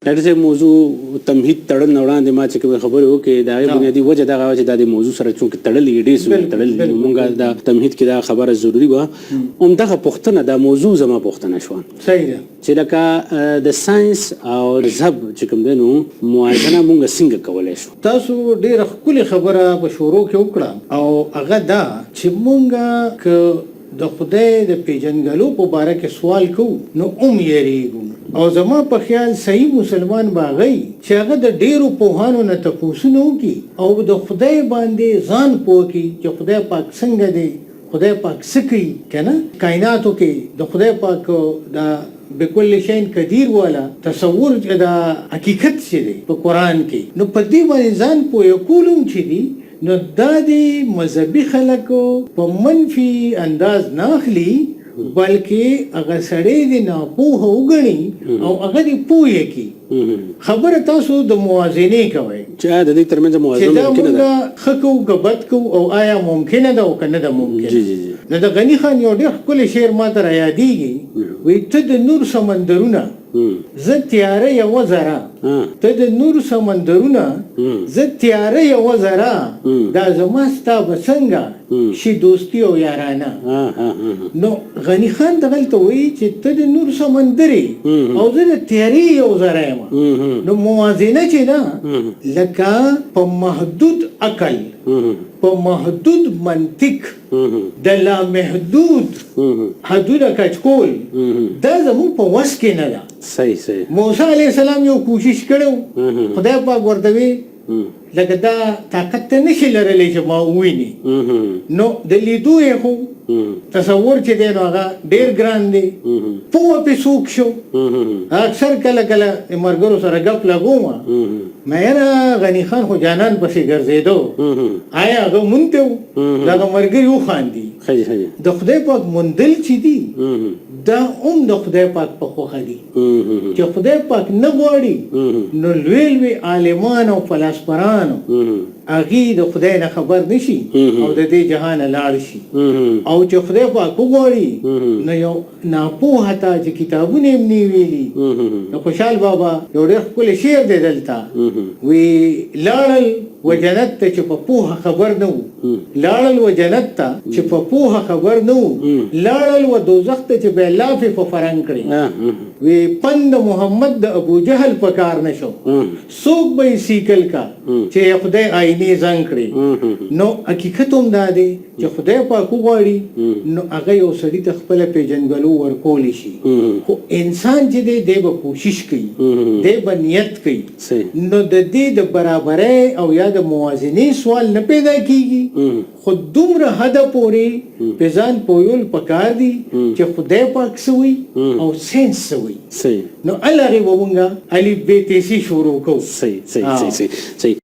ډاکټر صاحب، موضوع تمهید تړل نه وړاندې ما چې کومې خبرې وکړې، د هغې بنیادي وجه دغه وه چې دا د موضوع سره چونکې تړلې، ډېر څه تړلې دي، مونږ دا تمهید کې دا خبره ضروري وه. همدغه پوښتنه، دا موضوع زما پوښتنه شوه صحیح ده. چې لکه د ساينس او مذهب چې کوم دی، نو موازنه مونږ څنګه کولای شو؟ تاسو ډیره ښکلې خبره په شروع کې وکړه او هغه دا چې مونږ که د خدای د پیژندګلو په باره کې سوال کوو نو هم یریږو، او زما په خیال صحیح مسلمان به هغه وي چې هغه د ډیرو پوهانو نه تپوسونه وکړي او د خدای باندې ځان پوه کړي چې خدای پاک څنګه دی، خدای پاک څه کوي، که نه کائناتو کې د خدای پاک د بكل شيء قدیر والا تصور، دا حقیقت چې دی په قرآن کې، نو په دې باندې ځان پوه کول هم چې دي، نو دا دی مذهبي خلکو په منفي انداز نه اخلي، بلکې هغه سړی دی ناپوهه وګڼي او هغه دی پوه کړي. خبره تاسو د موازنې کوئ. چې آیا د دې ترمنځ چې موازنه دا ممکنه مونږ ده؟ ښه کوو که بد کوو او آیا ممکنه ده او که نه ده ممکنه؟ جی جی جی نو د غني خان یو ډېر ښکلی شعر ما ته رایادېږي، وایي: ته د نور سمندرونه، زه تیاره یوه ذره، ته د نور سمندرونه، زه تیاره یوه ذره، دا زما ستا به څنګه شي دوستي او یارانه؟ ها ها ها نو غني خان دغلته وایي چې ته د نور سمندرې او زه د تیارې یو ذره یم. نو موازنه چې ده، لکه په محدود عقل، په محدود منطق د لا محدود حدونه کچکول، دا زموږ په وس کې نه ده. صحیح صحیح موسی علیه السلام یو کوشش کړو، خدای پاک ورته وی لکه دا طاقت ته نشي لرلی چې ما وویني. نو د لیدو یې خو تصور چې دی، نو هغه ډیر ګران دی. پوه پې څوک شو؟ اکثر کله کله د ملګرو سره ګپ لګوم، مې یاره غني خان خو جانان پسې ګرځېدو، آیا هغه مونته و؟ دغه ملګري وخاندي. ښه ښه د خدای پاک موندل چې دي، دا هم د خدای پاک په خوښه دي. چې خدای پاک نه غواړي، نو لوی لوی عالمان او فلاسفران هغوی د خدای نه خبر نشي او د دې جهانه لاړ شي، او چې خدای پاک وغواړي، نو یو ناپوهه ته چې کتابونه یې هم نه ویلي. د خوشحال بابا یو ډېر ښکلی شعر دی دلته، وی: لاړل و جنت ته چې په پوهه خبر نه وو، لاړل و جنت ته چې په پوهه خبر نه وو، لاړل و دوزخ ته چې بیا لافې په فرنګ کړې. وی پند محمد د ابو جهل په کار نشو، څوک به یې سیکل کا چې خدای آینې زنګ کړي؟ نو حقیقت هم دا دی چې خدای پاک وغواړي، نو هغه یو سړي ته خپله پیژندګلو ورکولی شي، خو انسان چې دی، دی به کوشش کوي، دی به نیت کوي. نو د دې د برابرۍ او یا د موازنې سوال نه پیدا کیږي، خو دومره حده پورې په ځان پویول پکار دي چې خدای پاک څه وایي او ساینس څه وایي. نو هغې به مونږه الف ب ت س شروع کوو. صحیح صحیح صحیح صحیح صحیح